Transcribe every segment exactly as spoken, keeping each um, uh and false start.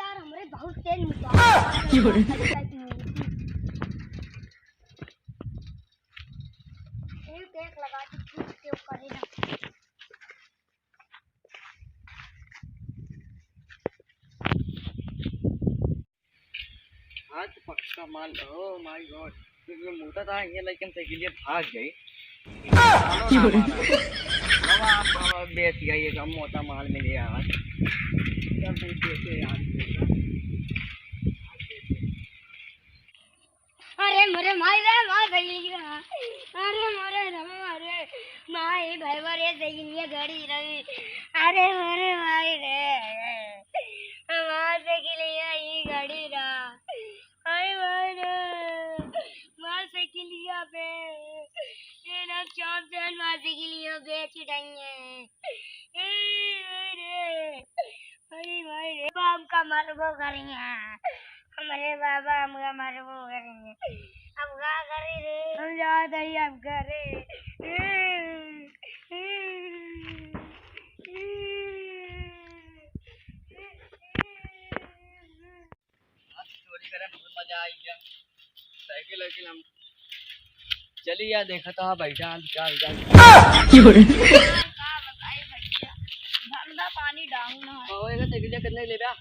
यार, हमरे बहुत तेज मुताबिक की हो रही? एक, एक लगा के खींच के ऊपर ही रख। हाथ पक्का माल, oh my God, इसमें मोटा था, ये लेकिन साइकिल ये भाग गई। की हो रही? बाबा, बाबा, बेच गया ये सब मोटा माल मिले यार। सब बेच देते यार। अरे मोरे माई रे, माँ सही गया। अरे मोरे रमा रे, माई भाई रे, सही गड़ी रही। अरे मोरे माई रे, माँ सही गड़ी रहा। हाय मारे, मार साइकिलिया पे, ये ना चौंप जन मार साइकिलिया बेच रही है। ए, ए रे, अरे मारे, बाप का मरबो करी है, हमरे बाबा हमका मरबो करी है। अब का करी रे, हम जात ही अब घरे। आज चोरी करे में बहुत मजा आई है। साइकिल वाइकिल हम चली यार, देखा तो हाँ बैठा हम क्या क्या। का बताई भैया, धंधा पानी down है। और एगो साइकिल कितने के लेबा?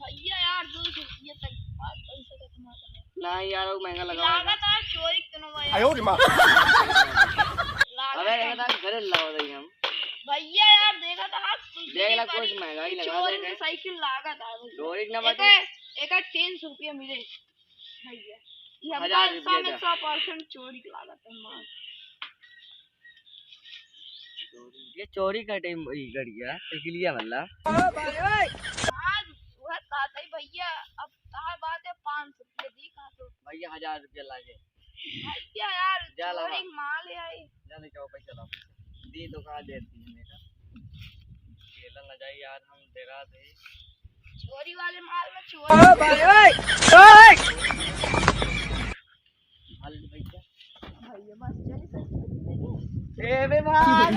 भैया यार, दो सौ रुपये तक, पाँच सौ तक कमा सकते हैं। नहीं यार, वो महंगा लगा हुआ है। लागत है चोरी के नो भाई। आयो रे माँ। लागत अबे है। देखा था घरे लाओ रही हम। भैया यार, देखा था आप कुछ देख ला, कुछ महंगाई लगा चोरी दे। साइकिल लागत है भैया। चोरी ना एक बाटे। एक तीन सौ रुपये मिले भैया। ये हमका हजार रुपया एकदम दा। सौ percent चोरी लागत है माल। ये चोरी का टाइम ई गड़िया, साइकिलिया वाला। आज वह कहते ही भैया, अब कहा बात है, पाँच सौ रुपये दी कहा तो। भैया, हजार रुपया लागे। भैया यार, जा लावा। चोरी माल है। जा लेके आओ, पैसा लाओ, पैसा। दी तो कहा देती है मेरा। खेला ना जाए यार, हम डरा दे। चोरी वाले माल में चोरी। ओ भाई, ओए, ओए। हाल भैया। भैया, बस चली सर। ए बे मार।